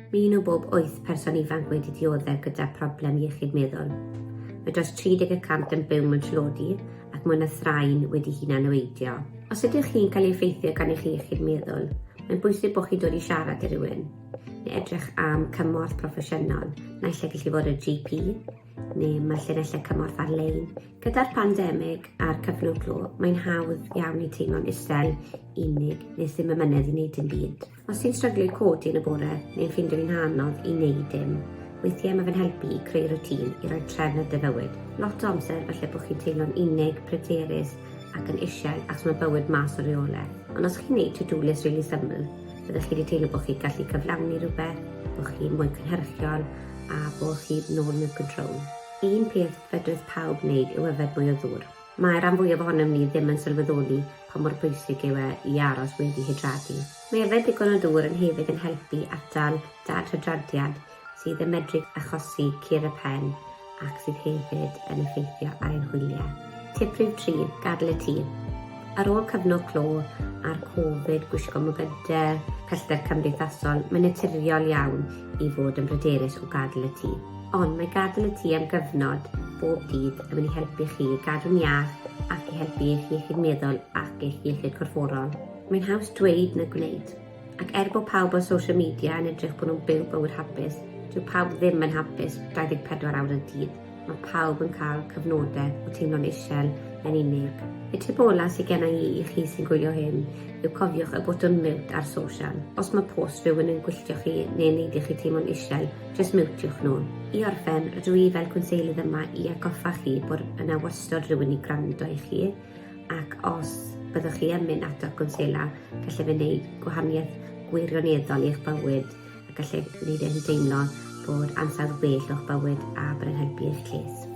Mae un o bob wyth person ifanc wedi dioddef gyda problem iechyd meddwl. Mae dros 30 y cant yn byw mewn tlodi ac mwy na thraean wedi hunan-niweidio. Os ydych chi'n cael ei effeithio gan eich iechyd meddwl, mae'n bwysig bod chi'n dod i siarad i rywun, neu edrych am cymorth proffesiynol, naill ai gallu fod y GP, neu mae llinellau cymorth ar-lein. Gyda'r pandemig a'r cyfnod clo, mae'n hawdd iawn i teimlo'n isel, unig, neu ddim amynedd i wneud dim byd. Os ti'n stryglo i codi yn y bore neu'n ffeindio hi'n anodd i wneud dim, weithiau mae fe'n helpu i creu routine i roi trefn ar dy fywyd. Lot o amser falle bod chi'n teimlo'n unig, pryderus ac yn isel achos mae bywyd mas o reolaeth. Ond os chi'n neud to-do list rili syml, byddech chi wedi teimlo bod chi'n gallu cyflawni rhywbeth, bod chi'n mwy cynhyrchiol a bod chi nôl mewn control. Un peth fedrith pawb wneud yw yfed mwy o ddŵr. Mae rhan fwyaf ohonom ni ddim yn sylweddoli pa mor bwysig yw e i aros wedi hydradu. Mae yfed digon o ddŵr yn hefyd yn helpu atal dadhydradiad sydd yn medru achosi cur y pen ac sydd hefyd yn effeithio ar ein hwyliau. Tip rhif 3, gadael y tŷ. Ar ôl cyfnod clo a'r Covid, gwisgo mygydau, pellter cymdeithasol, mae'n naturiol iawn i fod yn bryderus o gadael y tŷ. Ond mae gadael y tŷ am gyfnod bob dydd yn mynd i helpu chi i gadw'n iach ac i helpu eich iechyd meddwl ac eich iechyd corfforol. Mae'n haws dweud na gwneud. Ac er bod pawb ar social media yn edrych bod nhw'n byw bywyd hapus, dyw pawb ddim yn hapus 24 awr y dydd. Mae pawb yn cael cyfnodau o teimlo'n isel yn unig. Y tip ola sydd gen i i chi sy'n gwylio hyn yw cofiwch y botwm mute ar social. Os mae post rhywun yn gwylltio chi neu'n neud i chi teimlo'n isel, jyst miwtiwch nhw. I orffen, rydw i fel cwnselydd yma i atgoffa chi bod yna wastod rhywun i gwrando i chi ac os byddwch chi yn mynd ato gwnsela, gallai fe wneud gwahaniaeth gwirioneddol i'ch bywyd a gallai wneud eich deimlo bod ansawdd well o'ch bywyd a bod yn helpu eich lles.